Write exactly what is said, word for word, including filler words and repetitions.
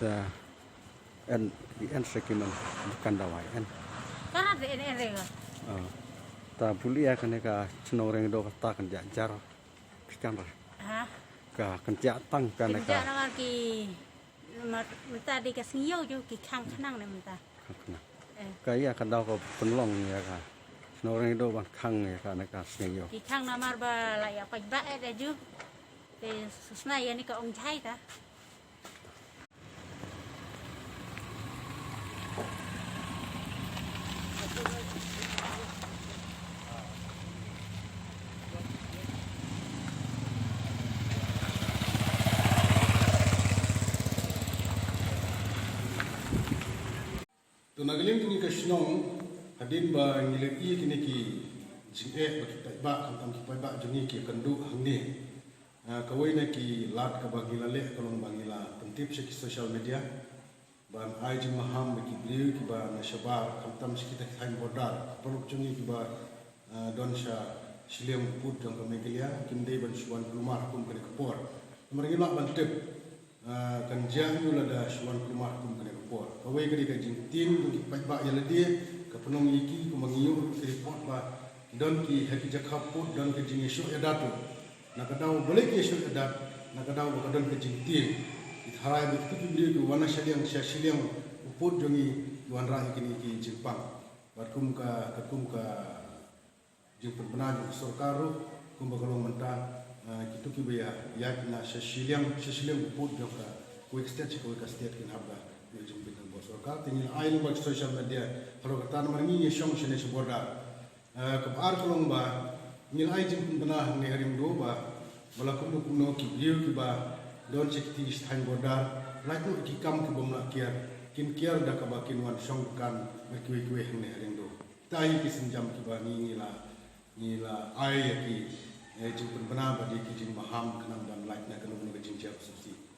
Sa en, en sa ki man bukan dawai en. Ka te en en re ka. Ah. Ta bul ïa kane ka chnong Riangdo kata kan ja jar. Ki kan ra. Ha. Ka kan ja tang kane ka. Kan ja namar ki, namar mynta dei ka sngi ïew ju ki khang khnang ne mynta. Khang khnang. Eh. Ka ïa ka daw ka pynlong ïa ka chnong Riangdo ban khang ïa kane ka sngi ïew. Ki khang namar ba la ïa paidbah eh da ju. Te sngewsih ïa ne ka ong jai ta. To na ka liang kine ka shnong, hadien ba ngi la ïohi kine ki jingeh ba ki paidbah, khamtam ki paidbah jong ngi ki kynduh hangne. Ah, kawei na ki lad kaba ngi la leh ka long ba ngi la pyntip sha ki social media ban ai jingmaham ba ki briew kiba na shabar, khamtam sha kita ki thaiñ border, ki paralok jong ngi kiba, ah, don sha shiliang u pud jong ka Meghalaya, kim dei ban shu wan kulmar kum kane ka por. Namar ngi lah ban tip, ah, kan jia aïu lada shu wan kulmar kum kane ka por. Kawei ka dei ka jingtieng jong ki paidbah ïa lade, ka pynlong ïa ki, kumba ngi ïoh ruh ki report ba don ki ha ki jaka pud don ka jingïashoh ïadat ruh. Na ka daw balei ki ïashoh ïadat, na ka daw ba ka don ka jingtieng. Ki tharai ba kitu ki briew ki wan na shiliang, sha shiliang u pud jong ngi, ki wanrah ïa kine ki jingpang. Bad kum ka, ka kum ka jingpynbna jong ka sorkar ruh, kumba ka long mynta, ah, kitu kiba ïa, ïaid na sha shiliang, sha shiliang u pud jong ka, kawei ka state sha kawei ka state kin hap ban ïoh jingpynbna bor sorkar. Te ngi la ai lyngba ki social media, halor kata namar ngi ngi shong shane sha border. Eh, kaba ar ka long ba ngi la ai jingpynbna hangne ha Riangdo ba, ba la kumno kumno ki briew kiba don sha kiti ki thaiñ border, lait noh ki kam kibym lah kiar, kin kiar da kaba kin wan shong kan bad kiwei kiwei hangne ha Riangdo. Kita hi ki sienjam kiba ngi, ngi la, ngi la ai ïa ki, eh, jingpynbna bad ïa ki jingmaham khnang ban lait na kano kano ka jingjia ba sngewsih.